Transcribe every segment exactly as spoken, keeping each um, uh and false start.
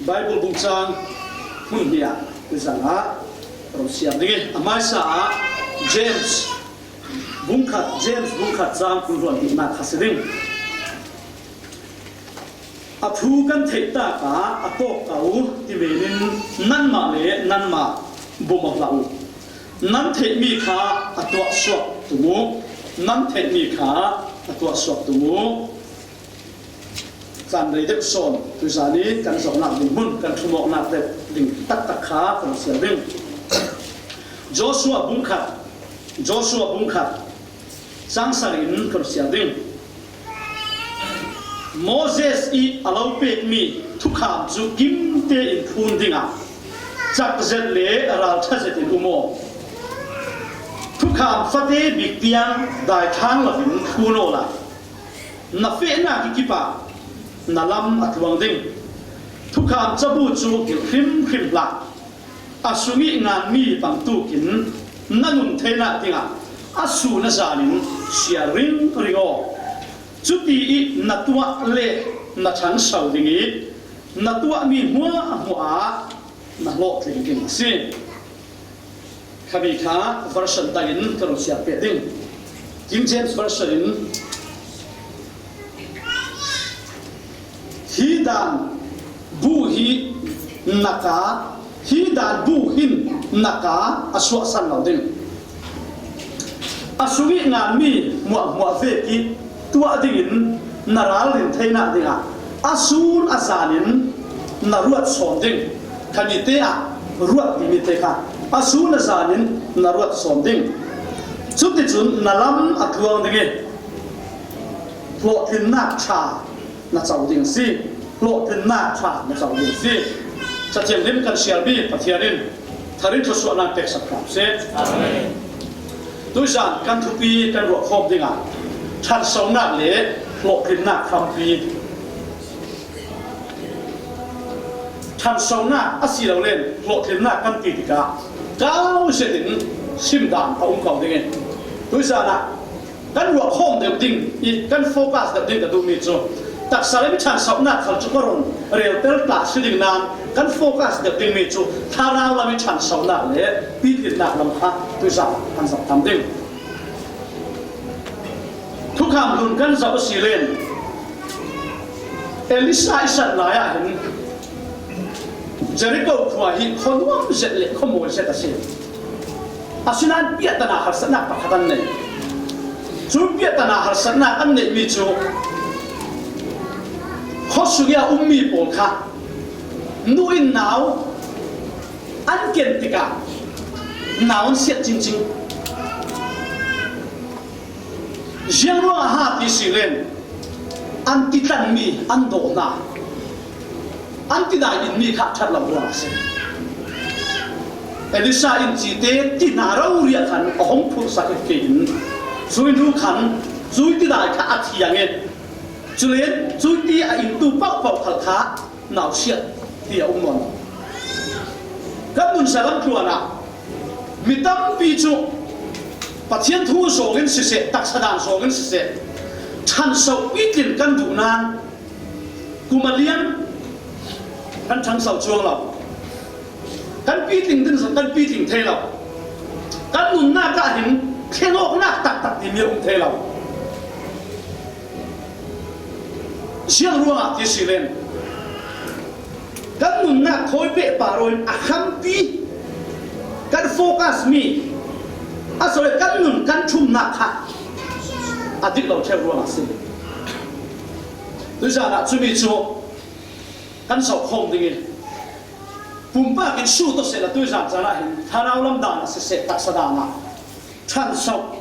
Bible bung chang hmun hnih ah tuzan ah ka run siam ding hi. A hmaisa ah James bung khat, James bung khat chang kul hluan hnihnak kha si ding. A thu kan theih tak ah a tawk ko ti men in nanmah le nanmah bawm aw hlah uh. Nan theihmi kha a tuahsuak tum uh. Nan theihmi kha a tuahsuak tum uh. Caan rei deuh sawn tuzan i kan zohnak ding hmun kan thumawknak deuh ding taktak kha kan siar ding. Joshua bung khat, Joshua bung khat, cang sarih in kan siar ding. Moses i a lo pekmi thukham cu kimte in phun dingah cak zet le ralṭha zet in um aw. Thukham fate bik tiang daithlang loin phun awla na fehnak i kipah na lam a tluang ding. Thukham cabu cu hngilh hrimhrim hlah. A sung i nganmi bangtuk in na nun theinak dingah a sun a zan in siar ringring aw. Cuti i na tuah le na ṭhangso ding i na tuahmi hmuahhmuah ah na hlawhtling ding a si. Kha mi kha version tak in ka run siar peh ding. King James Version in, hi dan bu hi na ka, hi dan bu hin na ka a suahsan lo ding. A sung i nganmi hmuahhmuah vek i tuah dingin na ralrin theinak dingah a sun a zan in na ruat sawn ding. Kha mite ah ruat timi te kha a sun a zan in na ruat sawn ding. Cuticun na lam a tluang ding i hlawhtlinnak ṭha na co ding a si. Hlawhtlinnak ṭha na co ding a si. Cathiang lim kan siarmi Pathian in thar in thluasuahnak peksak hram seh. Amen. Tuizan kan thupi kan ruahkhawm dingah ṭhansonak le hlawhtlinnak hrampi, ṭhansonak a si lo len hlawhtlinnak kan ti tikah kau zetin simdan a um ko ding i tuizan ah kan ruahkhawm deuh ding i kan focus deuh ding ka duhmi cu taksa le mi ṭhansonak khal cu ka run reltel tla si ding nain kan focus deuh dingmi cu thlarau lam i ṭhansonak le pitlinnak lam kha tuizan kan zoh tam ding. Thukham hlun kan zoh a si len Elisha i sat lai ah hin Jericho khua hi khuanuam zet le khuamawi zet a si. Asinain piahtana harsatnak pakhat an nei. Cu piahtana harsatnak an neihmi cu khuasung i a ummi pawl kha nu in nau an ken tikah nau an siat cingcing. Ziang ruangah ha ti si len an titlanmi an dawh hna. An tidai inmi kha ṭhat lo ruang a si. Elisha in cite ti hna rori ah khan a hung phurhsak ke in cui nu khan cui tidai kha a thiang i cule cui ti a intu paohpaoh khal kha nausiat ti a um nawn lo. Kan nunsa lam tluan ah mi tampi cu Pathian thu zawng in siseh, taksa dan zawng in siseh, ṭhanso pitlin kan duh nain kum a liam kan ṭhangso cuang lo. Kan pitling ding zong kan pitling thei lo. Kan nunnak ah hin thleng awknak taktak timi a um thei lo. Ziang ruangah ti si len kan nunnak thawi pehpar in a hrampi kan focus mi a sole kan nun kan ṭhumnak kha a dik lo ṭheu ruangah si. Tuizan ah cumi cu kan zohkhawm ding i pumpak in sut aw sehla tuizan caan ah hin thlarau lam dan ah siseh, taksa dan ah ṭhanso,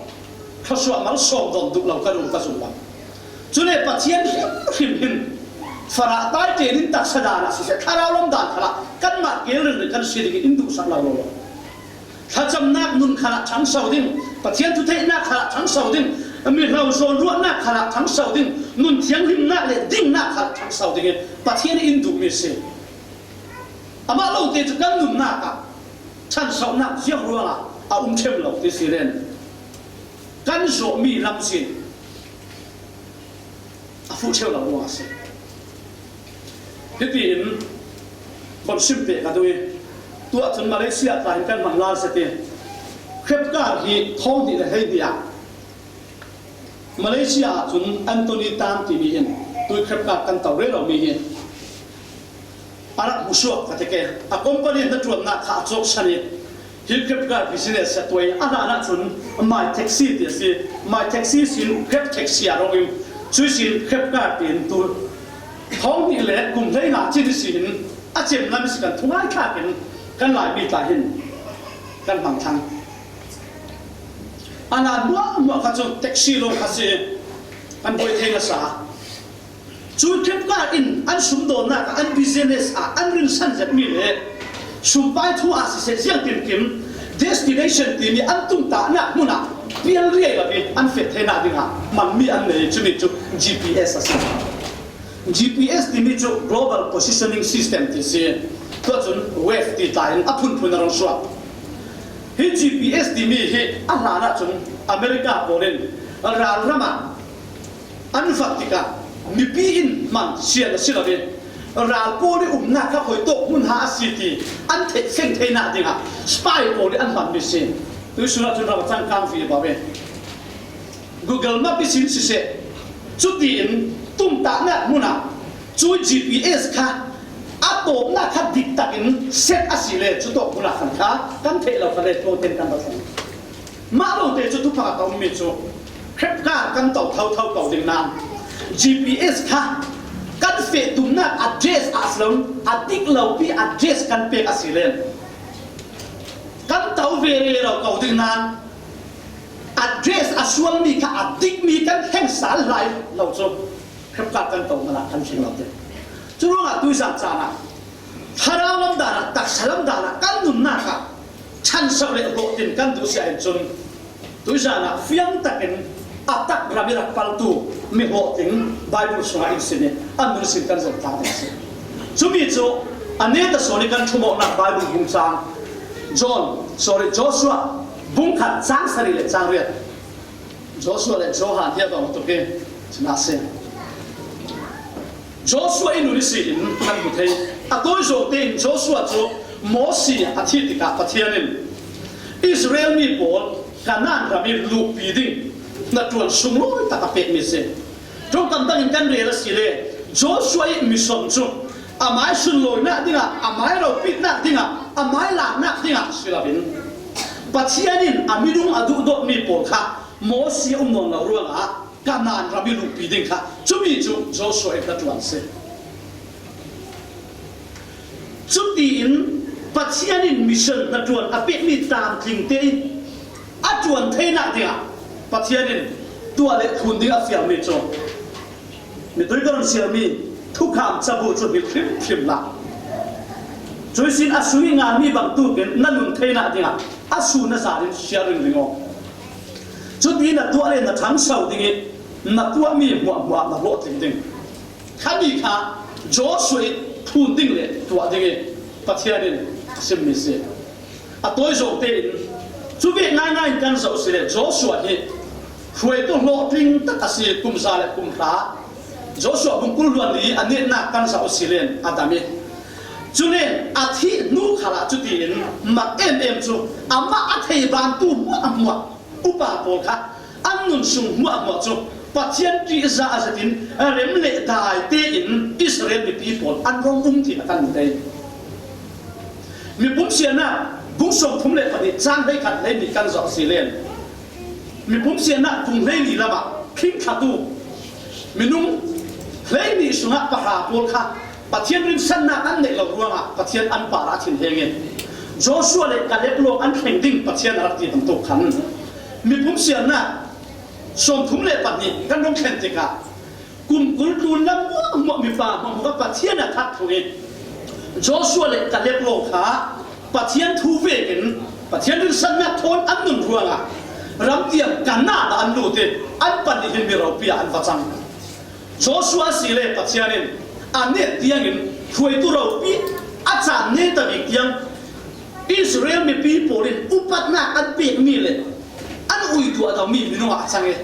thluasuah malsawm dawn duh lo ka duh ka zumh lo. Cule Pathian hrimhrim hin farah tai ṭen in taksa dan ah siseh, thlarau lam dan khalah kanmah keel ringring kan si ding in in duhsak lo lo. Thlacamnak nun khalah ṭhangso ding, Pathian thutheihnak khalah ṭhangso ding, mihlo zawn ruahnak khalah ṭhangso ding, nun thianghlimnak le dingnak khalah ṭhangso ding in Pathian in duhmi a si. Amah lo te cu kan nunnak ah ṭhansonak ziang ruangah a um ṭheu lo ti si len kan zawhmi lamzin a fuh ṭheu lo ruangah a si. Hitiin Kon sim peh ka duh i, tua cun Malaysia tla hin kan hmang lai seh ti. Khrepkar hi thawng hnih le hleihnih ah Malaysia ah cun Anthony Tan timi hin tui khrepkar kan to rero mi hi a rak hmusuak ka ti ke. A company hnaṭuannak kha a cawksan i, hi khrepkar business a tuai. A hlan ah cun My Taxi ti a si. My Taxi sin Grab Taxi a rung in, cui sin khrepkar tiin tu thawng hnih le kum hleinga cin ihsin a cem lam si kan thungai thlak in kan Laimi tla hin kan hmang thang. A hlan hmuahhmuah kha cu taxi lawng kha si, kan buai thei nasa. Cu khrepkar in an sumdawnnak ah, an business ah an rinsan zetmi le sumpai thu ah siseh, ziang tinkim destination timi an tumtahnak hmun ah pial riai lo in an feh theinak dingah hmanmi an nei. Cumi cu G P S a si. G P S timi cu Global Positioning System ti si. Tuah cun WAVE ti tla in a phunphun a rung suak. Hi G P S timi hi a hlan ah cun America pawl in ralram ah an vak tikah mipi in hman sian a si lo i, ral pawl i umnak kha khuitawk hmunhma a si ti an theih feng theinak dingah spy pawl i an hmanmi si. Tuisun ah cun ram a cangkang vivo ve. Google Map ihsin siseh, cutiin tumtahnak hmun ah cu G P S kha a tawpnak kha dik takin set a si le, cu tawk hmun ah khan kha kan theih lo kha le, tuang ten kan rak thang. Mah lo te cu thupha ka ummi cu khrepkar kan to thotho ko ding nain G P S kha kan feh tumnak address ah si lo, a dik lo pi address kan pek a si le, kan to ve rero ko ding nain address a sualmi kha a dikmi kan thleng sal lai lo cu khrepkar kan to hmanh ah kan thleng lo te. Cu ruangah tuizan caan ah thlarau lam dan ah, taksa lam dan ah kan nunnak ah ṭhanso le hlawhtling kan duh si ahcun, tuizan ah fiang takin a tak ram i rak paltu mi hlawhtling Baibal sungah in sin i an nun sin kan zoh ta ding a si. Cumi cu a neta sawn i kan ṭhumawknak Baibal bung cang, John, sorry, Joshua bung khat cang sarih le cang riat. Joshua le Johan hi a bang tuk i, cun a si. Joshua i nun ihsin kan hmu thei. A tawizawng tein Joshua cu Mosi a thih tikah Pathian in Israel mi pawl Kanaan ram i luhpi ding hnaṭuan sunglawi tak a pekmi a si. Ṭongkam dangin kan rel a si le, Joshua i mission cu amai sunlawinak dingah, amai ropitnak dingah, amai laaknak dingah si loin, Pathian in a minung a duhdawtmi pawl kha Mosi a um nawn lo ruangah Kanaan ram i luhpi ding kha cumi cu Joshua i hnaṭuan a si. Cutiin Pathian in mission hnaṭuan a pekmi tlamtling te in a ṭuan theinak dingah Pathian in tuah le thlun ding a fialmi cu mitui ka run sialmi thukham cabu cu hmit hrimhrim hlah. Cuihsin a sung i nganmi bangtuk in na nun theinak dingah a su na zan in siar ringring aw. Cuti na tuah le na ṭhangso ding i na tuahmi hmuahhmuah na hlawhtling ding. Khami kha Joshua i thlun ding le tuah ding i Pathian in a simmi si. A tawizawng tein cu ve ngaingai in kan zoh si le, Joshua hi hruaitu hlawhtling tak a si, kum za le kum hra. Joshua bung kul hluan li a netnak kan zoh si len a dam i, cule a thih hnu khalah cutiin mak emem cu amah a thei bantu hmuahhmuah upa pawl kha an nun sung hmuahhmuah cu Pathian ṭihza a zetin rem le dai tein Israel mipi pawl an rung um ti a kan hmu thei. Mipum siannak bung sawmthum le pahnih cang hleikhat hleihnih kan zoh si len, mipum siannak bung hleili lamah thlingthlatu minung hleihnih sungah pahra pawl kha Pathian rinsannak an neih lo ruangah Pathian an parah a thinheng i, Joshua le Kaleb lawng an thleng ding Pathian a rak ti bantuk khan, mipum siannak sawmthum le pahnih kan rung thlen tikah, kum kul tlun lam hmuahhmuah mipa hmuahhmuah kha Pathian a that thung i, Joshua le Kaleb lawng kha Pathian thu vekin Pathian rinsannak thawn an nun ruangah ram tiang Kanaan ah an lut i, an panih hin mi ropi ah an va cang. Joshua si le Pathian in a net tiangin hruaitu ropi a caan neta bik tiang Israel mipi pawl in upatnak an pekmi le an uituah domi minung ah a cang i,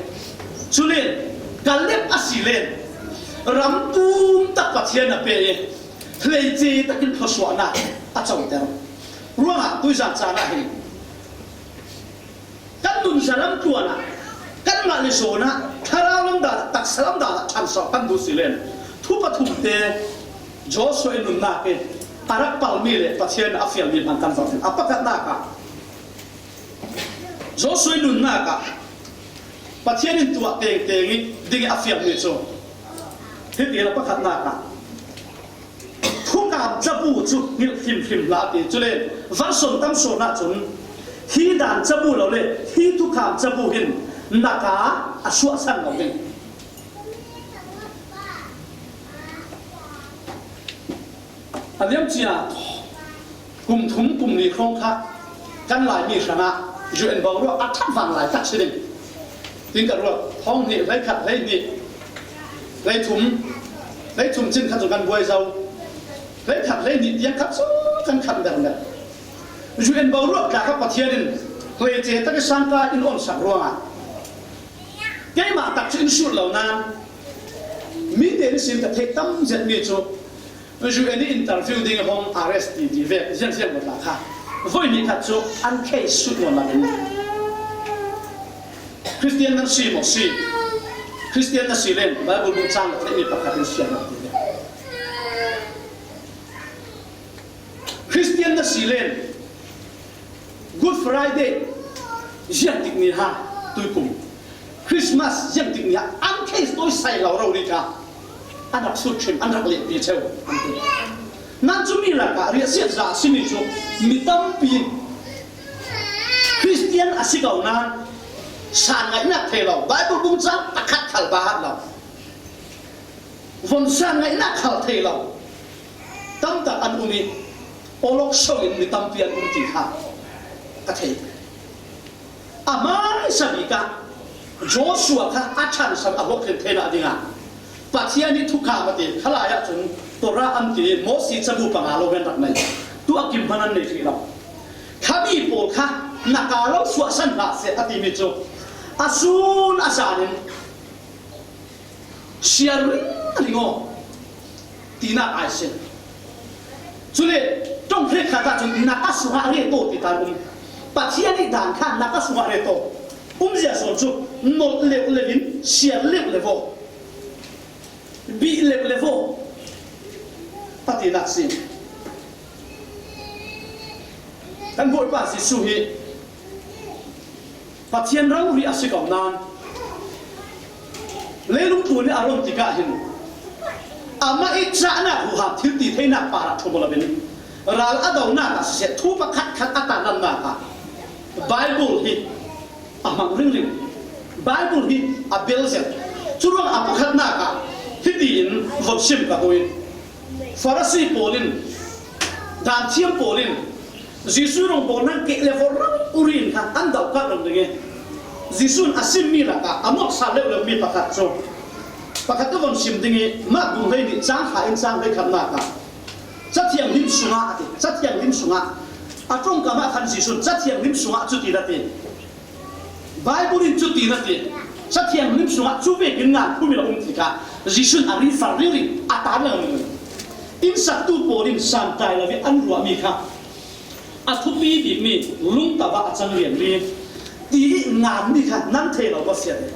culen Kaleb a si len ram tum tak Pathian a pe i, Hleice takin thluasuahna a coter. Ruangah tuizan caan ah hin kan nunzia lamtluan ah, kanmah le zawn ah, thlarau lamdan ah, taksa lamdan ah ṭhansauh kan duh si len, thu pathumte Joshua i nunnak in a rak palmi le Pathian a fialmi hmang kan zoh. A pakhatnak ah Joshua i nunnak ah Pathian in tuah tengteng i ding i a fialmi cu hiti a pakhatnak ah thukham cabu cu hngilh hrimhrim hlah a ti. Cule version tam sawn ahcun hi dan cabu lo le hi thukham cabu hin na ka a suahsan lo ding. A liamcia kum thum kum li hrawng kha kan Laimi hrangah U N boruak a ṭhat vang lai tak si ding. Tin ka ruat, thawng hnih, hleikhat, hleihnih, hleithum, hleithum cin kha cu kan buai zo. Hleikhat, hleihnih tiang kha cu kan khat berber. U N boruak tla kha Pathian in hleice tak i sangka in onsak ruangah keimah tak cu in sut lo nain mite nih sin ka theih tam zetmi cu U N i interview ding hong arrest ti ti vek ziangziang bawt la kha voi nih khat cu an case sut nawn lakin Christian nan si maw si? Christian na si len Bible bung cang ka theihmi pakhat in siar lo ti vek. Christian na si len Good Friday ziangtik ni ha tuikum, Christmas ziangtik ni ha an case tawi sai lo rori kha an rak sut ṭhim, an rak lehpi cheu an ti. Nan cu mi lakah riahsiat za a simi cu mi tampi Christian a si ko nain san ngaihnak thei lo, Bible bung cang pakhat khal bahat lo, von san ngaihnak khal thei lo tamtak an um i, awlok so in mi tampi an um ti kha ka thei. A hmaisa bik ah Joshua kha a ṭhanso a huahkhen theinak dingah Pathian i thukham a ti kha lai ahcun Torah an ti, Mosi cabu panga lo men rak nei, tu a kim hman an nei hrih lo. Khami pawl kha na ka lo suahsan hlah seh a timi cu a sun a zan in siar ringring aw tinak aa si. Cule ṭong hrekkhat ahcun na ka sungah ret aw ti ta um. Pathian i dan kha na ka sungah ret aw. Umzia sawn cu nolh leuhleuh in siar leuhleuh aw, bih leuhleuh aw a tinak si. Kan Bawipa Jesuh hi Pathian rori a si ko nain leilung tlun i a ron tikah hin amah i cahnak huham thil ti theinak parah ṭhum lo in ral a donak ah siseh, thu pakhat khat a tanlannak ah Bible hi a hmang ringring. Bible hi a bel zel. Curuangah a pakhatnak ah hiti in von sim ka duh i, Farasi pawl in, danthiam pawl in Jesuh rongbawlnak keh le vorh rang uri in kha an dohkah reng ding i, Jesuh in a simmi lakah a nolh sal leuhleuh mi pakhat cu pakhat ka von sim ding i, Mark bung hleihnih cang kha in cang hleikhatnak ah Cathiang hlim sungah a ti. Cathiang hlim sungah a ṭongkam ah khan Jesuh in Cathiang hlim sungah cuti na ti. Bible in cuti na ti. Cathiang hlim sungah cu vekin ngan phum in a um ti kha Jesuh in a rifar riri a tan lo. Innsaktu pawl in santlai lo i an ruahmi kha a thupi bikmi lungto ah a cang lianmi ti i nganmi kha nan thei lo maw si a ti.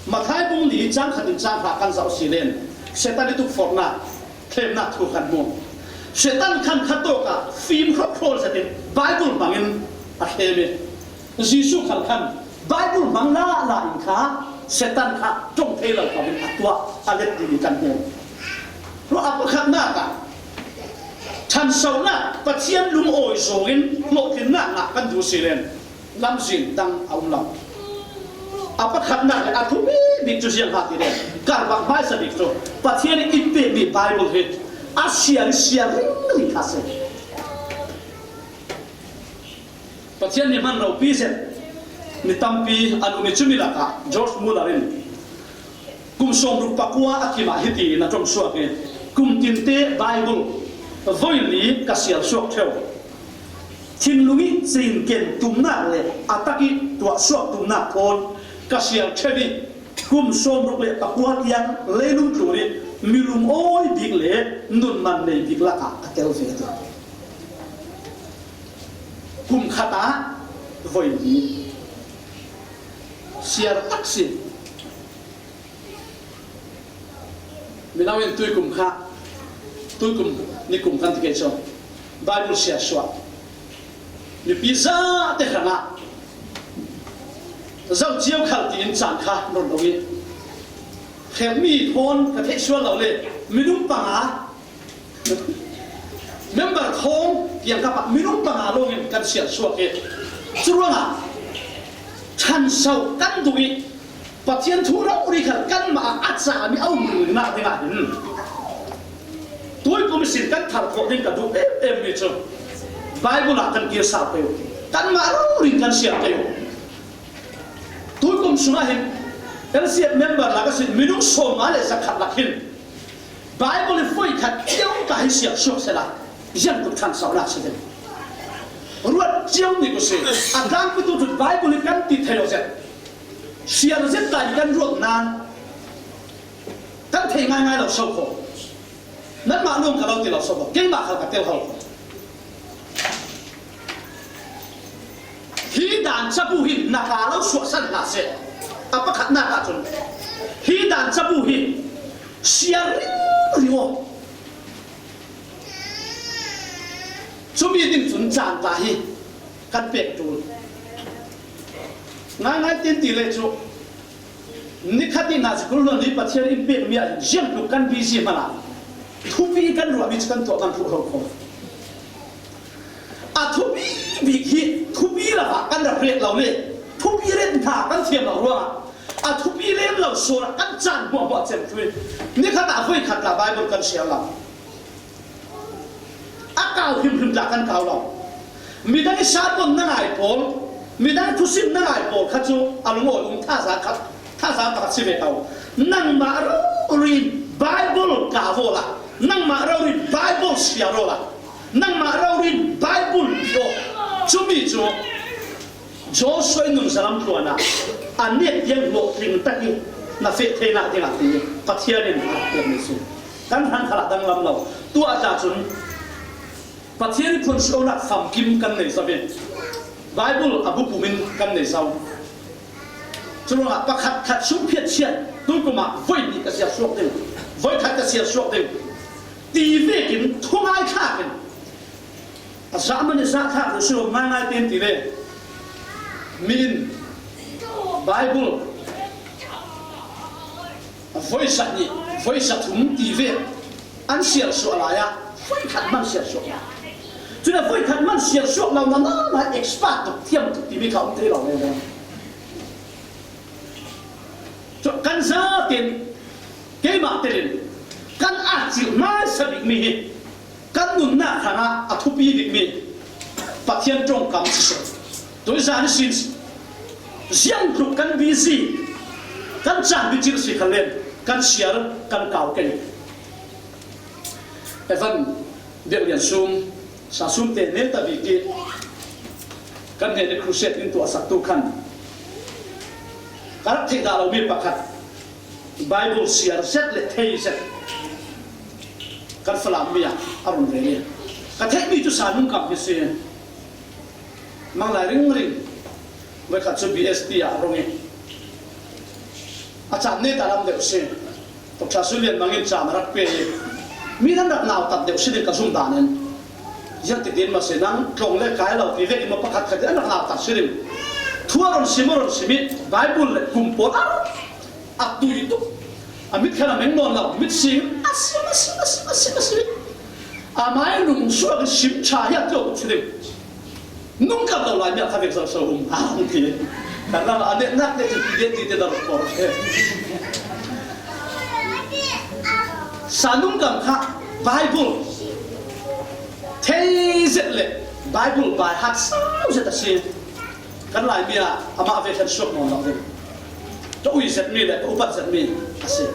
Mathai bung li cang khat in cang hra kan zoh si len Satan i tukforhnak thlemnak thu kan hmu. Satan khan khatawk ah fim hrawkhrawl zetin Bible hmangin a thlem i Jesuh khal khan Bible hmang lala in kha Satan kha ṭong thei lo ko in a tuah a let ding kan hmu. Ruah a pakhatnak ah ṭhansonak Pathian lungawi zawngin hlawhtlinnak ngah kan duh si len lamzin dang a um lo. A pakhatnak le a thupi bik cu ziang ha ti le, karhbak hmaisa bik cu Pathian in in pekmi Bible hi a siar i siar ringring kha si. Pathian mi hman ropi zet mi tampi an um i cumi lakah George Muller in kum sawmruk pakua a kim ah hiti in a ṭongsuak i, kum tinte Bible voi li ka siar suak ṭheu. Thinlung i cinken tumnak le a tak i tuahsuak tumnak thawn ka siar ṭheu i, kum sawmruk le pakua tiang leilung tlun i mi lungawi bik le Nun man nei bik lakah a tel ve ding. Kum khat ah voi ni siar tak si. Minau in tuikum kha, tuikum nikum kan ti kei chu Bible siar suah mipi zate hrangah zau ciau khal tiin caan kha rawn lo i, khelmi thawn ka theih sual lo le, minung panga, member thawng tiang kha pah minung panga lawngin kan siar suak hi. Churuangah ṭhanso kan duh i, Pathian thu rori khat kanmah a cham i a um ringna dingah hin tuikum sin kan thar khawh ding ka duh em em mi chu Bible ah kan kir sau kei u. Kanmah rori kan siar kei u. Tuikum sungah hin L C F member lak a sin minung sawmnga leh zakhat lak hin Bible i voi khat ciau ka hi siar suak sela, ziang tuk ṭhanso lak si ding. Ruat ciau ni ku si, a tlangpitu chu Bible i kan ti thei lo zet. Siar zet ta i kan ruat nan, kan thei ngai ngai lo so kho. Nanmah lawng ka lo ti lo so kho. Keimah khal ka tel ho kho. Hi dan chabu hi na ka lo suahsan hlah seh. A pakhatnak ah chun hi dan chabu hi siar ringring aw. Chumi ding chun caan ta hi kan pek tul. Ngai ngai tin ti le chu ni khat i na sikul hnuah ni Pathian in pek mi ah ziang tluk kan busy hmanh ah thupi kan ruah mi chu kan tuah kan hmuh lo kho. A thupi bik hi thupi lakah kan rak ret lo le, thupi ret hna kan thiam lo ruangah a thupi lem lo sual ah kan caan hmuahhmuah cem thui. Ni khat ah voi khat tla Bible kan siar lo. A kau hrimhrim tla kan kau lo. Midang i sermon na ngai pawl, midang i thusim na ngai pawl kha chu a lungawi um thaza khat, thaza pakhat si ve ko. Nangmah rori in Bible kau awla, nangmah rori in Bible siar awla, nangmah rori in Bible pi aw. Chumi chu Joshua i nunzalam tluan ah a nek tiang hlawhtling tak i na feh theinak dingah ti Pathian in a pek mi si. Kan hran khalah danglam lo. Tuah ta cun Pathian i phunsuahnak famkim kan nei zo i Bible a bukum in kan nei zo. Curuangah pakhat khat sung phiat chiat tuikum ah voi nih ka siar suak ding, voi khat ka siar suak ding ti vekin thungai thlak in a zah man i zah thlak lo si lo ngaingai tein ti le mi in Bible a voi zah nih, voi zah thum ti ve an siar suah lai ah voi khat man siar suak. Cun a voi khat man siar suak lo na na expert tuk thiam tuk timi kha um thei lo le. Cu kan zaten keimah telin kan aa cilh hmaisa bikmi hi kan nunnak hrangah a thupi bikmi Pathian ṭongkam si seh. Tuizan ihsin ziangtluk kan busy, kan caan bicilh si khalem kan siar kan kau kei. Evan biaklian sum, sa sum te neta bik i kan hnen i crusade in tuahsaktu khan ka rak theih dah lomi pakhat Bible siar zet le thei zet kan Falam mi ah a run ve i ka theihmi cu sa nung kam hi si. Mang lai ringring. Voikhat cu B S T ah a rung i a caan neta lam deuh si. Doctor Sulian Mang in caan a rak pe i mi nan rak nautat deuh si ding ka zumh dan in ziang titin ma si nang tlawng le kai lo ti vekin ma pakhat khat in an rak nautat si ding. Thu a ron sim a ron sim i Bible le kum pawl a rak a tui tuk. A mit khan a meng nawn lo, mit sing a sim a sim a sim a sim a sim. A mai lung suak i sim ṭha hi a tlawh tuk si ding. Nungkam lo lai mi a kha vek zoso um a hung ti. Kan lam a netnak te ti ti ti te dang por. Sa nungkam kha Bible thei zet le Bible by heart sau zet a si. Kan Laimi ah amah ve khan suak nawn lo ding. Ka ui zetmi le ka upat zetmi a si.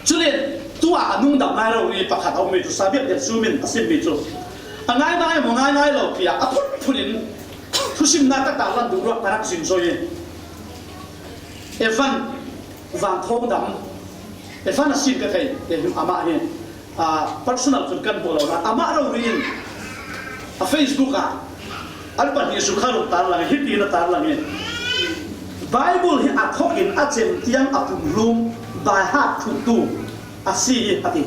Culen tuah a nungdam ngai lo mi pakhat a ummi cu Sabiak Lian Sum in a simmi cu a ngaingai maw ngaingai lo tiah a phunphun in thusimnak ka tarlan duh ruak ka rak zin zo i Evan Vang Thawng Dam, Evan a sim ka thei, amah hi A, personal cun kan hmuh lo na, amah rori in a Facebook ah an pahnih sukha ruk tarlang, hiti na tarlang in, Bible hi a thawk in a cem tiang a pumhlum baihat thuktu a si hi a ti.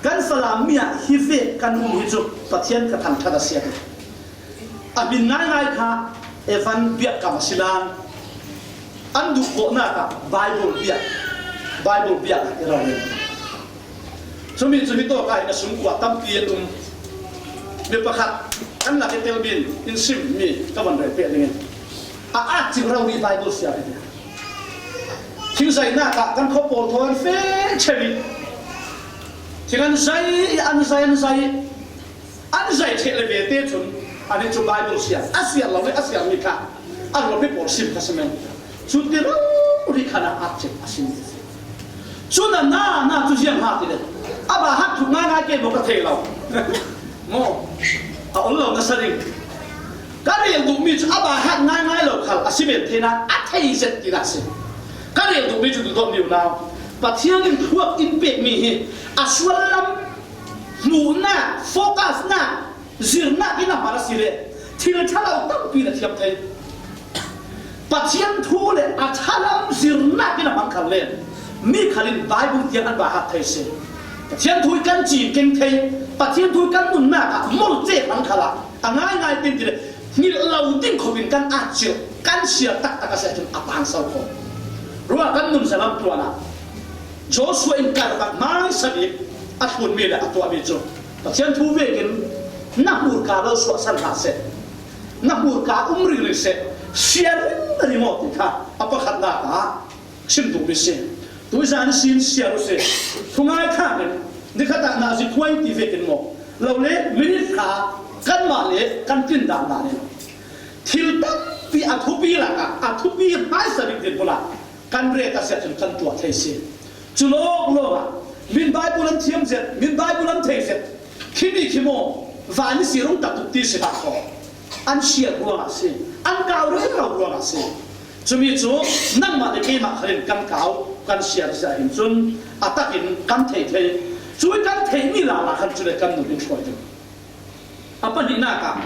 Kan Falam mi ah hi vek kan um hi cu Pathian ka thangṭhat a si a ti. A hmin ngaingai kha Evan biakam a si nan, an duh khawhnak ah Bible biak, Bible biak i ralring. Cumi cu hitawk ah hin a sungkua tampi an um. Mi pakhat kan lak i telmi in in simmi ka van rel peh ding in, a at cing rori Bible siar a ti. Thingzainak ah kan khuapawl thaw an feh ṭheu i, thing an zai i, an zai, an zai i, an zai ṭheh le ve te cun anih cu Bible siar, a siar lo le a siarmi kha a ruahmi pawl sim kha si men. Cu ti rori khan a at cek a sim. Cun a na, na cu ziang ha ti le, a baihat thuk ngaingai ke maw ka thei lo. Maw, a ol lo na sa ding. Ka rel duhmi cu a baihat ngaingai lo khal a si men thei nan a thei zet tinak si. Ka rel duhmi cu duhdawtmi unau, Pathian in thuak in pekmi hi a sual lam hmuhnak, focusnak, zirnak in a hman a si le thil ṭha lo tampi na thiam thei. Pathian thu le a ṭha lam zirnak in a hman khal le mi khal in Bible tiang an baihat thei si. Pathian thu i kan cim keng thei, Pathian thu i kan nunnak ah mol ce hmang khal ah a ngaingai tin ti le hngilh lo ding khawh in kan at cil, kan siar taktak a si ahcun a tangso kho. Ruah kan nun zalam tuan ah Joshua in karlak hmaisa bik a thlunmi le a tuahmi cu Pathian thu vekin na hmurka lo suahsan hlah seh, na hmurka um ringring seh, siar ringring aw ti kha a pakhatnak ah sim duhmi si. Tuizan ihsin siar u si. Thungai thlak in nikhat ah nazi twenty vekin maw, lo le minute kha kanmah le kan tindan dan in thil tampi a thupi lakah a thupi hmaisa bik dinhmun ah kan ret a si ahcun kan tuah thei si. Cu lawng lawng ah min Bible an thiam zet, min Bible an thei zet, khimi khi maw, van i si rung tak tuk ti si hlah kho. An siar ruangah si, an kau rero ruangah si. Cumi cu nangmah le keimah khalin kan kau, kan siar si ahhin cun a takin kan thei thei. Cu kan theihmi lala khan cu le kan nun in hruai ding. A pahnihnak ah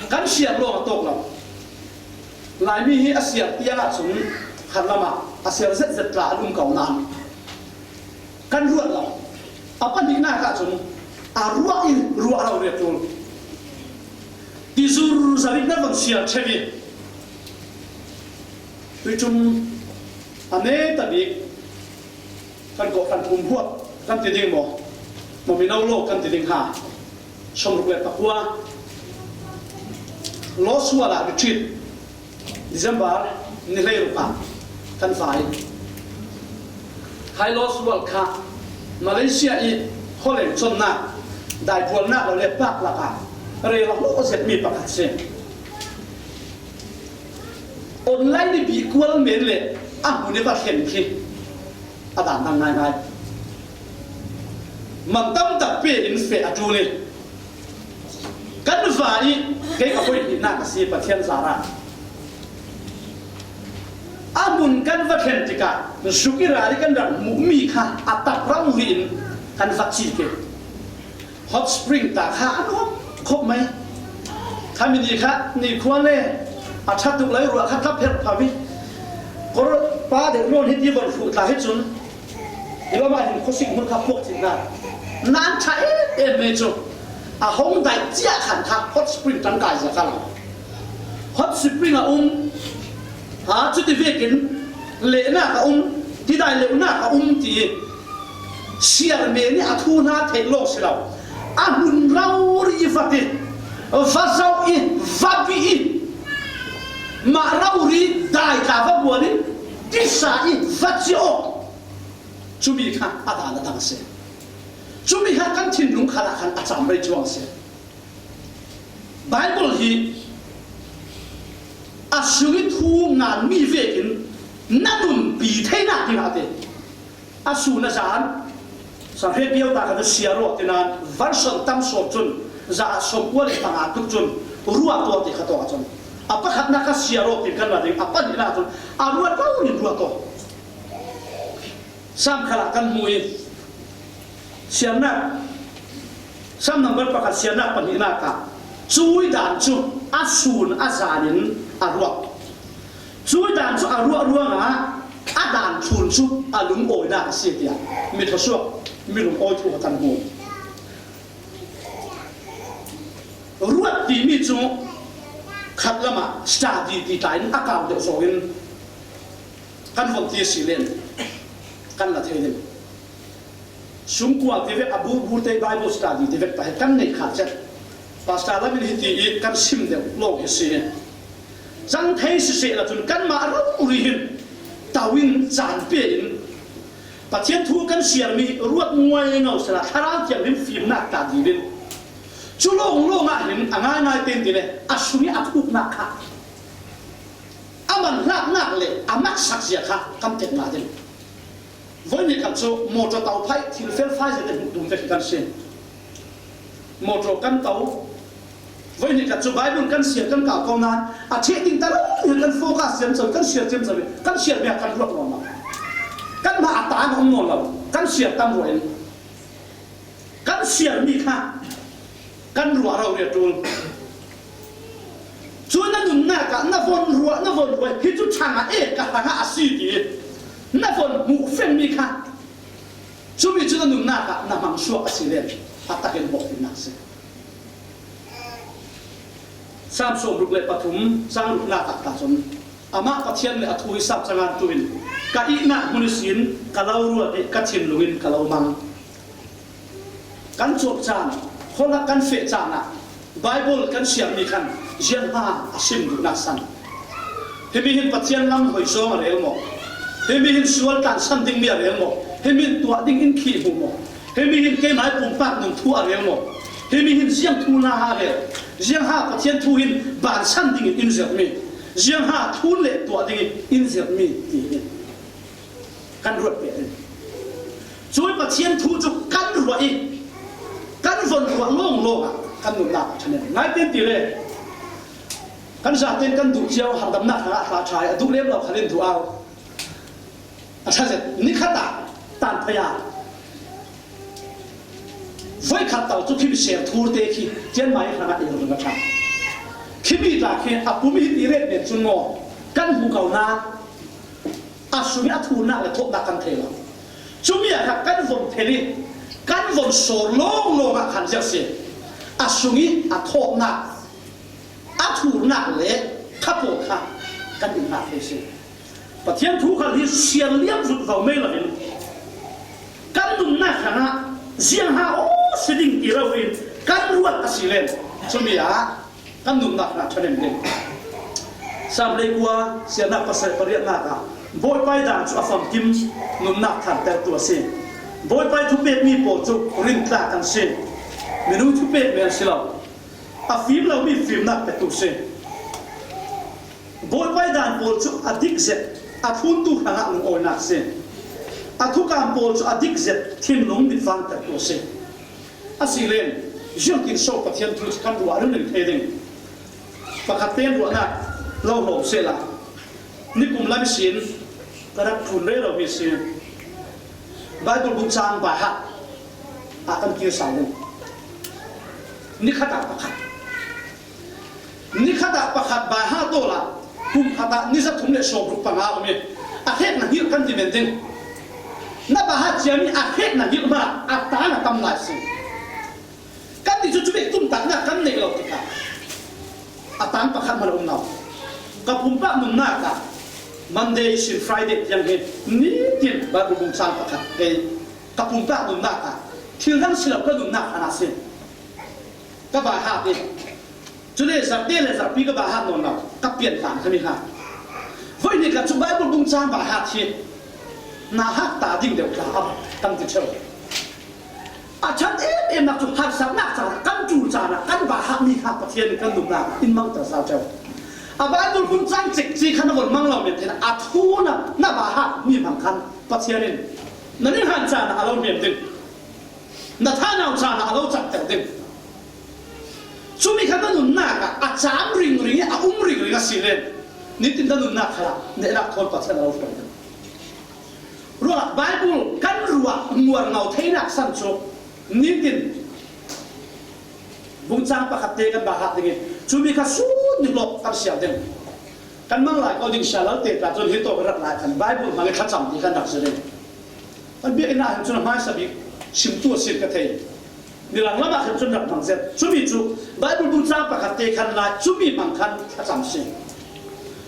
kan siar lawng a tawk lo. Laimi hi a siar tiang ahcun khatlam ah a siar zetzet tla an um ko nan kan ruat lo. A pahnihnak ahcun a ruah i ruah lo riat ṭul ti zur zar in na van siar ṭheu i tuicum a neta bik kan kawhhran thum huat kan ti ding maw? Maw mino lo kan ti ding ha? Sawmruk le pakua Law Sual ah retreat December ni hleiruk ah kan fai. Hai Law Sual kha Malaysia i khualeng connak, daiphualnak lo le paak lakah rel a hlawh zetmi pakhat si. Online i bih kual men le a hmun i va thlen khi a dan dang ngaingai. Man tam tak pe in feh a ṭul i kan va i kei ka hoihnak a si Pathian zarah. A hmun kan va thlen tikah zuk i ral i kan rak hmuhmi kha a tak rang in kan va cik i. Hot spring ta kha a nuam khawh mai. Khami ni kha nikhua le a ṭha tuk lai ruah kha tla pherh pha mi. Kor pa deuh nawn hi ti von hruh tla hi cun i lamah hin khuasik hmun kha puak cih hna. Nan ṭha em em mai cu a hong daih cia khan kha hot spring tangkai zia kha lo. Hot spring a um, ha, cuti vekin lehnak a um, tidai leuhnak a um ti i siar men i a thu hna theih lawng si lo. A hmun rori i va ti, va zoh i, va bih i, mah rori dai tla va bual i, tisa i va ciah awk. Cumi kha a dan a dang a si. Cumi kha kan thinlung khal ah khan a cam rei cuang a si. Bible hi a sung i thu nganmi vekin na nunpi theinak ding a ti. A sun a zan, sang he piau ta kha siar aw ti nan, version tam sawm cun za a sawm kua le panga tuk cun ruat aw ti kha tawk a cun. A pakhatnak kha siar aw ti kan la ding, a pahnihnak cun a ruat lo nin ruat aw. Sam khalah kan hmu i, siarnak, Sam number pakhat, siarnak pahnihnak ah, cui dan cu a sun a zanin a ruah. Cui dan cu a ruah ruangah a dan thlun cu a lungawinak a si tiah mi thluasuak, mi lungawi thu kan hmu. Ruat timi cu khat lamah study ti tla in a kau deuh zawin kan von ti a si len kan la thei ding. Sungkua ti vek, a burbur te Bible study ti vek pah hi kan neih kha cet. Pastor lam in hiti i kan sim deuh lawng hi si. Cang thei sisehla cun kanmah rori hin to in caan pe in Pathian thu kan siarmi ruat nguai ngau sehla Thlarau Thianghlim fimnak ta dingin cu lawng lawng ah hin a ngaingai tein ti le a sung i a thuknak kha a man hlaknak le a maksak zia kha kan tek hna ding. Voi nih khat cu motor to phai thil fel fai zia te hmuh tum vek kan si. Motor kan to. Voi nih khat cu Bible kan siar kan kau ko nain a ṭheh ding ta lo hi kan focus ciamco, kan siar ciamco, kan siar bia kan ruat nawn lo. Kan hna a tang a um nawn lo. Kan siar tam ruah in kan siarmi kha kan ruah rori a ṭul. Cu na nunnak ah na von ruah, na von ruah hi cu ṭhang a e ka hrang ah a si ti na von hmuh fengmi kha cumi cu na nunnak ah na hmang suak a si len a takin bawh tinnak si. Sam sawmruk le pathum, cang ruknak ah ta cun, amah Pathian le a thu hi sam cangan tu in ka ihnak hmun ihsin ka lo ruat i ka thinlung in ka lo mang. Kan cawk caan, holak kan feh caan ah Bible kan siarmi khan ziangha a sim duhnak san. Himi hin Pathian lam hoi zawng a rel maw? Himi hin sual tlansan dingmi a rel maw? Himi hin tuah ding in khi hmu maw? Himi hin keimai pumpak nun thu a rel maw? Himi hin ziang thu hna a rel? Ziangha Pathian thu hin bansan dingin in zirhmi, ziangha thlun le tuah dingin in zirhmi ti hi kan ruat piak in. Cui Pathian thu cu kan ruah i kan von ruah lawng lawng ah kan nunnak a ṭhahnem ngai tein ti le kan zaten kan duh cio, hardamnak hrangah hla ṭha i a duh lem lo khan in duh au. A ṭha zet, ni khat ah tan phaya voi khat tal cu khimi ser thur te khi cianmai hrangah i rung a ṭha. Khimi tla khi a pum i hi ti ret men cun maw kan hmu ko hna. A sung i a thurnak le thawhnak kan thei lo. Cumi ah kha kan von phel i kan von sawr lawng lawng ah khan ziah si. A sung i a thawhnak, a thurnak le kha pawl kha kan in hngak thei si. Pathian thu khal hi siar liam vut vo mei lo in kan nunnak hrangah ziangha aw si ding ti lo in kan ruat a si len cumi ah kan nunnak hrangah ṭhahnem ding. Sam leikua siarnak pasarih pariatnak ah Bawipa i dan cu a famkim nunnak thantertu a si. Bawipa i thupekmi pawl cu rintlak an si. Minung thupekmi an si lo. A fim lomi fimnak petu si. Bawipa i dan pawl cu a dik zet, a thluntu hrangah lungawinak si. A thukam pawl cu a dik zet, thinlung mitfangtertu a si. A si len, ziangtin so Pathian thu cu kan ruah ringring thei ding? Pakhat tein ruahnak lo hlawm sehla, nikum lam ihsin ka rak ṭhun rero mi si. Bible bung cang baihat ah kan kir sau ding. Nikhat ah pakhat. Nikhat ah pakhat baihat awla kum khat ah ni zathum le sawmruk panga um i a hrekna hngilh kan ti men ding. Na baihat ciami a hrekna hngilh hmanh a tang a tam lai si. Kan ti cu cubik tumtahnak kan neih lo tikah a tang pakhat hmanh a um lo. Ka pumpak nunnak ah Monday ihsin Friday tiang hi nitin Bible bung cang pakhat kei ka pumpak nunnak ah thil dang si lo ka nunnak hna si. Ka baihat i cule zarhte le zarhpi ka baihat nawn lo, ka pian hlan kha mi hna. Voi nih ka cu Bible bung cang baihat hi na hak ta ding deuh tla a kan ti ṭheo. A ṭhat em emnak cu harsatnak caan ah kan ṭul caan ah kan baihat mi kha Pathian in kan nunnak in mangter sau ṭheo. A Bible bung cang cikci khan a von mang lo men tein a thu na na baihat mi hmang khan Pathian in na ninghan caan ah a lo hnem ding. Na thanau caan ah a lo cakter ding. Cumi kha na nunnak ah a cam ringring i a um ringring a si len nitin na nunnak khalah nehnak thawn Pathian a lo hruai ding. Ruah, Bible kan ruah muar ngau theinak san cu nitin bungcang pakhat te kan bahak ding i, cumi kha sun ni hlawk kan siar ding. Kan mang lai ko ding sia lal te ta cun hi tawk rak lai khan Bible hmang i thlacam ti kan rak si ding. Kan biakinn ah hin cun a hmaisa bik simtu a si ka thei. Mirang lamah khan cun rak hmang zet. Cumi cu Bible bungcang pakhat te khan lai, cumi hmang khan thlacam si.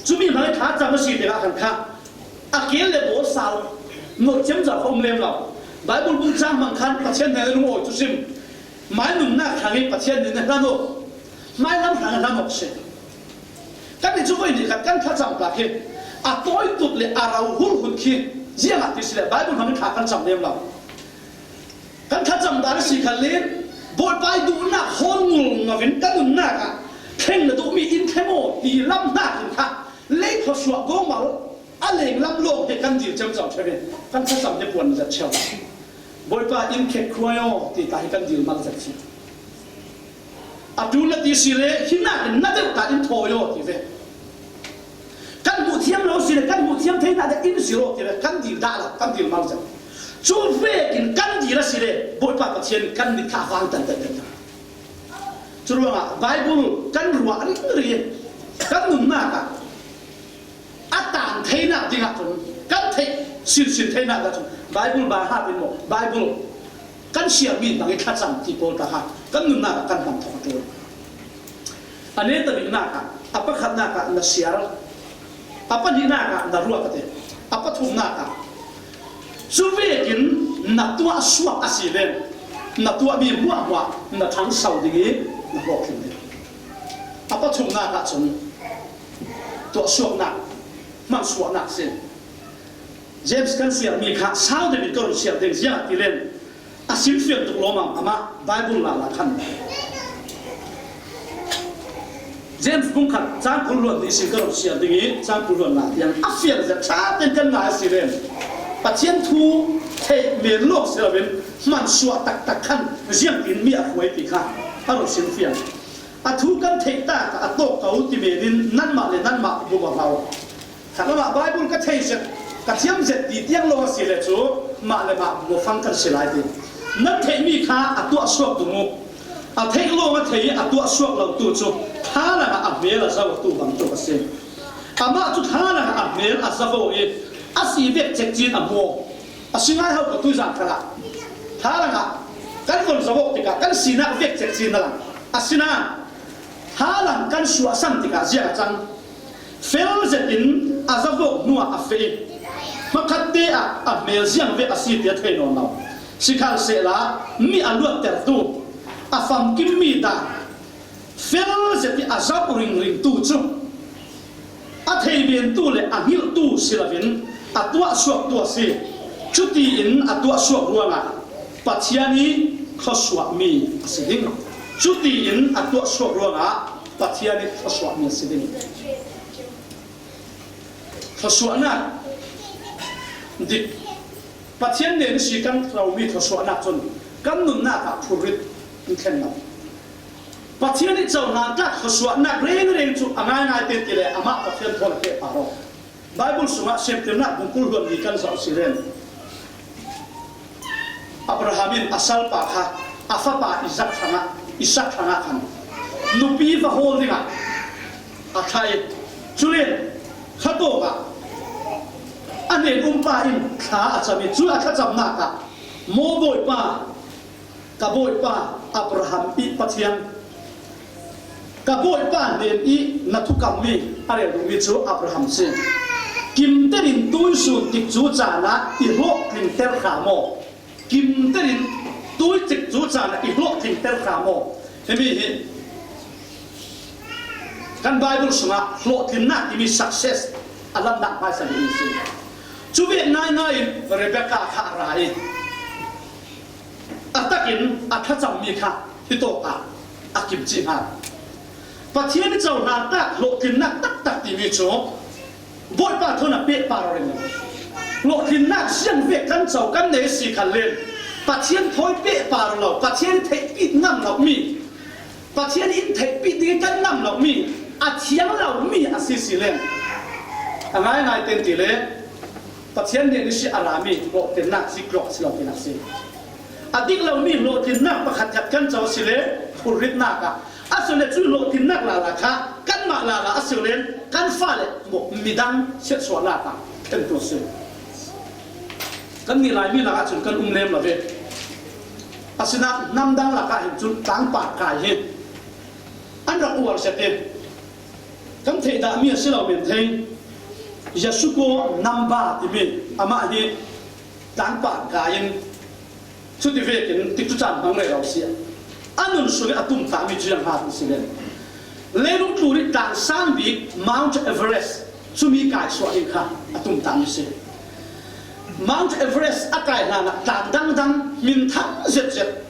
Cumi hmang i thlacam a si tikah khan kha a keel le bawl sal nolh ciamco kha um lem lo. Bible bungcang hmang khan Pathian hnen lungawi cu sim. Mai nunnak hrang i Pathian nih na hlan aw. Mai lam hrang a hlan awk si. Kan nih cu voi nih khat kan thlacam tak hi a tawi tut le a ro hul hun khi ziangah ti si le Bible hmang i thla kan cam lem lo. Kan thlacam dan a si khan le Bawipa i duhnak hawl ngul ngau in kan nunnak ah thleng na duhmi in thleng aw ti lam hnakin kha lei thluasuah gawngmal a lenglam lawng he kan dil ciamco ṭheu in kan thlacam he puan zat ṭheu. Bawipa in khek khuai aw ti ta hi kan dil mal zat si. A ṭul na ti si le hi nakin na deuh ta in thawi aw ti ve. Kan hmuh thiam lo si le kan hmuh thiam thei na deuh in si aw ti ve, kan dil dah lo, kan dil mal zat. Cu vekin kan dil a si le Bawipa Pathian kan mit kha a vang tan tan tan. Curuangah Bible kan ruah ringring i kan nunnak ah a tan theinak dingah cun kan theih sinsin theinak dah cun Bible bang hap in maw, Bible kan siarmi bang i thlacam ti pawl ta kha kan nunnak ah kan hmang thawk a ṭul. A neta biknak ah, a pakhatnak ah na siar, a pahnihnak ah na ruah ka ti, a pathumnak ah cu vekin na tuah suak a si le na tuahmi hmuahhmuah na ṭhangso ding i na hlawhtling ding. A pathumnak ah cun tuahsuaknak, hmansuahnak si. James kan siarmi kha sau deuh in ka run siar ding, ziangahtile a simfiang tuk lawmam amah Bible lala khan. James bung khat cang kul hluan nih sin ka run siar ding i cang kul hluan na tiang a fiang zet ṭha tein kan ngai a si len Pathian thu theih men lawk si loin hmansuah taktak khan ziangtin mi a hruai ti kha a run simfiang. A thu kan theih tak a tawk ko ti men in nanmah le nanmah bum a hau. Khat lamah Bible ka thei zet, ka thiam zet ti tiang lawng a si le cu mah le mah bum a fang kan si lai ti. Nan theihmi kha a tuah suak tung u. A theih lawng a thei i a tuah suak lo tu cu thalang ah a hmel a zo a tu bang tuk a si. Amah cu thalang ah a hmel a zo i a si vek cek cin a hmu. A si ngai ho ka tuizan khalah thalang ah kan von zo awk tikah kan sinak vek cek cin a lang. Asinain thalang kan suahsan tikah ziang a cang. Fel zetin a zavawk hnuah a feh i hmakhatte ah a hmel ziang vek a si ti a thei nawn lo. Sikhalsehla mi a luattertu, a famkimmi dan, fel zet i a zauh ringringtu cu a theibentu le a hngilhtu si loin a tuahsuaktu a si. Cutiin a tuahsuak ruangah Pathian i thluasuahmi a si ding. Cutiin a tuahsuak ruangah Pathian i thluasuahmi a si ding. Thluasuahnak dik, Pathian nen si kan romi thluasuahnak cun kan nunnak ah phurrit in thlen lo. Pathian i cohlan tlak thluasuahnak rengreng cu a ngaingai te ti le amah Pathian thawn a pehpar aw. Bible sungah Siamtirnak bung kul hluan li kan zoh si len. Abraham in a salpa kha a fapa Isak hrangah, Isak hrangah khan nupi va hawl dingah a thlah i, culen khatawk ah a hnen umpa in thla a cam i, cu a thlacamnak ah, Maw Bawipa, ka bawipa Abraham i Pathian, ka bawipa hnen i na thukammi a rel duhmi cu Abraham si. Kimter in tuisun tikcu caan ah i hlawhtlinter hram aw. Kimter in tui tikcu caan ah i hlawhtlinter hram aw. Himi hi kan Bible sungah hlawhtlinnak timi success a langhnak hmaisa bik si. Cu vek ngaingai in Rebecca kha a ra i a takin a thlacammi kha hitawk ah a kimcih hna. Pathian i cohlan tlak hlawhtlinnak taktak timi cu Bawipa thawn a pehpar reng lo. Hlawhtlinnak siangvek kan co kan nei si khan len Pathian thawi pehpar lo, Pathian theihpit ngam lomi, Pathian in theihpit ding kan ngam lomi, a thiang lomi a si si len a ngaingai ten ti le Pathian nih ni si a rami hlawhtlinnak zik tlawk a si lo tinak si. A dik lomi hlawhtlinnak pakhat khat kan co a si le phurritnak ah a si le cu hlawhtlinnak lala kha kanmah lala a si le kan fale maw midang siatsuahnak ah thlentu a si. Kan nih Laimi lakah cun kan um lem lo ve. Asinain hnam dang lakah hin cun tlangpar kai hi an rak uar zet i kan theih dahmi a si lo men thei. Yasuko Namba timi amah hi tlangpar kai in cuti vekin tikcu caan hmang rero si. A nun sung i a tumtahmi cu ziang ha ti si len, leilung tlun i tlang sang bik Mount Everest cumi kai suah ding kha a tumtahmi si. Mount Everest a kai hlan ah tlang dangdang minthang zetzet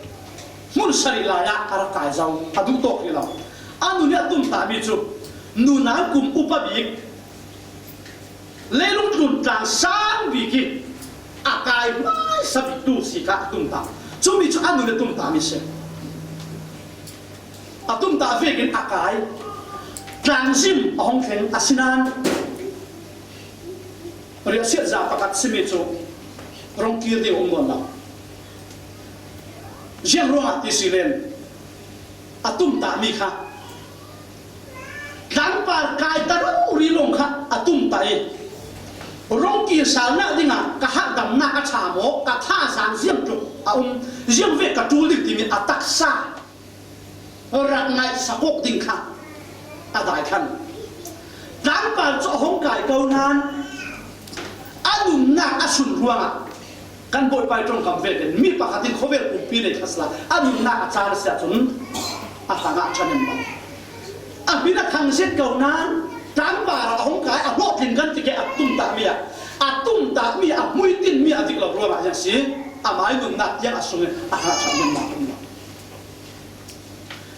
hmun sarih lai ah a rak kai zo, a duh tawk rih lo. A nun i a tumtahmi cu nunau kum upa bik leilung tlun tlang sang bik i a kai hmaisa biktu si kha a tumtah. Cumi cu a nun i a tumtahmi si. A tumtah vekin a kai. Tlangzim a hong thleng a si nain riahsiat za pakhat simi cu rong kir ding a um nawn lo. Ziang ruangah ti si len a tumtahmi kha tlangpar kai ta rori lawng kha a tumtah i rong kir salnak dingah ka harhdamnak a ṭha maw, ka thazaang ziang tluk a um, ziang ve ka ṭul ding timi a taksa rak ngaihsak awk ding kha a dai khan tlangpar cu a hong kai ko nain a nunnak a sun ruangah kan Bawipa ih ṭongkam vekin mi pakhat in khawvel pumpi nei kha sila a nunnak a caan a si ahcun a hrangah a ṭhan in bang a hmin a thang zet ko nain tlangpar ah a hung kai a hlawhtlin kan ti ke a tumtahmi ah a tumtahmi a hmuitinmi a dik lo ruangah ziang si. Amai nunnak tiang a sungin a hrangah ṭhan in bang a um lo.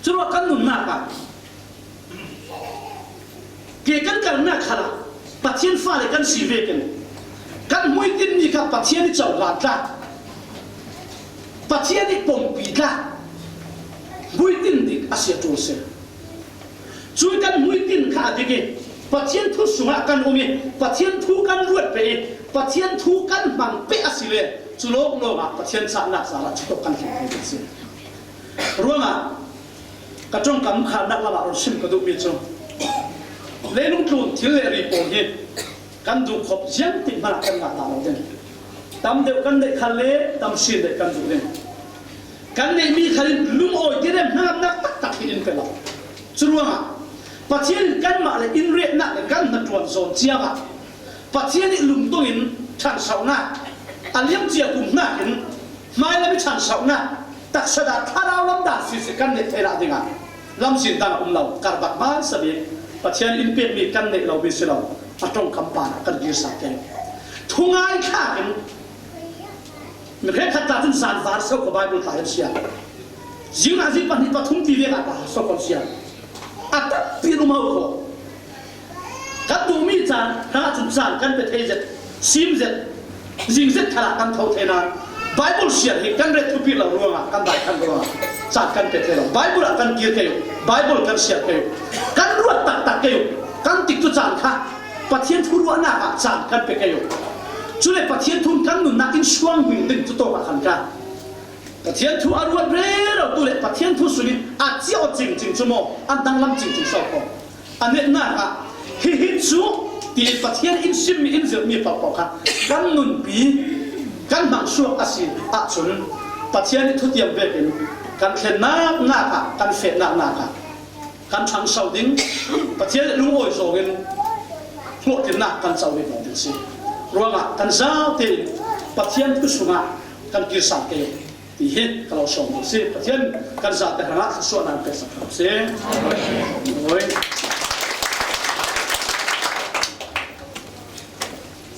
Curuah kan nunnak ah ke kan kalnak khalah Pathian fale kan si vekin kan hmuitinmi kha Pathian i cohlan tlak, Pathian i pompi tlak hmuitin dik a si a ṭul si. Cui kan hmuitin kha a dik i Pathian thu sungah kan um i Pathian thu kan ruat peh i Pathian thu kan hmang peh a si le cu lawng lawngah Pathian cahnak zala cutok kan hlim thei ding si. Ruangah ka ṭongkam kharnak lamah run sim ka duhmi cu leilung tlun thil le ri pawl hi kan duh khawh ziangtik hmanah kan ngah ta lo ding. Tam deuh kan neih khan le tam sin deuh kan duh ding. Kan neihmi khan in lungawi tirem hnangamnak taktak hi in pe lo. Curuangah Pathian in kanmah le in retnak le kan hnaṭuan zawn ciangah Pathian ih lungtong in ṭhansohnak a liamcia kum hnakin hmailam ih ṭhansohnak taksa dah thlarau lam dan sisi kan neih theihnak dingah lamzin dang a um lo. Karbak hmaisa bik Pathian in pekmi kan neih lomi si lo, a ṭongkam parah kan kirsa keng. Thungai thlakin mi hrekkhat tla cun zanvar so kho Baibal tla in siar. Zingah zing pahnih pathum ti vek ah tla so kho siar. A tampi in um ho kho. Kan duhmi caan hrangah cun caan kan pe thei zet, sim zet, zing zet khalah kan tho thei nain Baibal siar hi kan ret thupi lo ruangah kan dai khan ruangah caan kan pe thei lo. Baibal ah kan kir kei uh, Baibal kan siar kei uh, kan ruat taktak kei uh, kan tikcu caan kha Pathian thu ruahnak ah caan kan pe kei uh. Cule Pathian thu in kan nunnak in suang hming ding cu tawk ah khan ka Pathian thu a ruat rero tu le Pathian thu sungin a cia aw cingcing cu maw, an danglam cingcing so ko. A netnak ah hihi cu ti Pathian in simmi in zirhmi paohpaoh kha kan nunpi kan hmang suak a si ahcun Pathian ih thutiam vekin kan thlennak nak ah kan fehnak nak ah kan ṭhangso ding, Pathian ih lungawi zawngin hlawhtlinnak kan co rih lo ding si. Ruangah kan zaute in Pathian thu sungah kan kirsan kei ti hi ka lo sawm ding si. Pathian kan zaute hrangah thluasuahnak peksak hram si. Amen.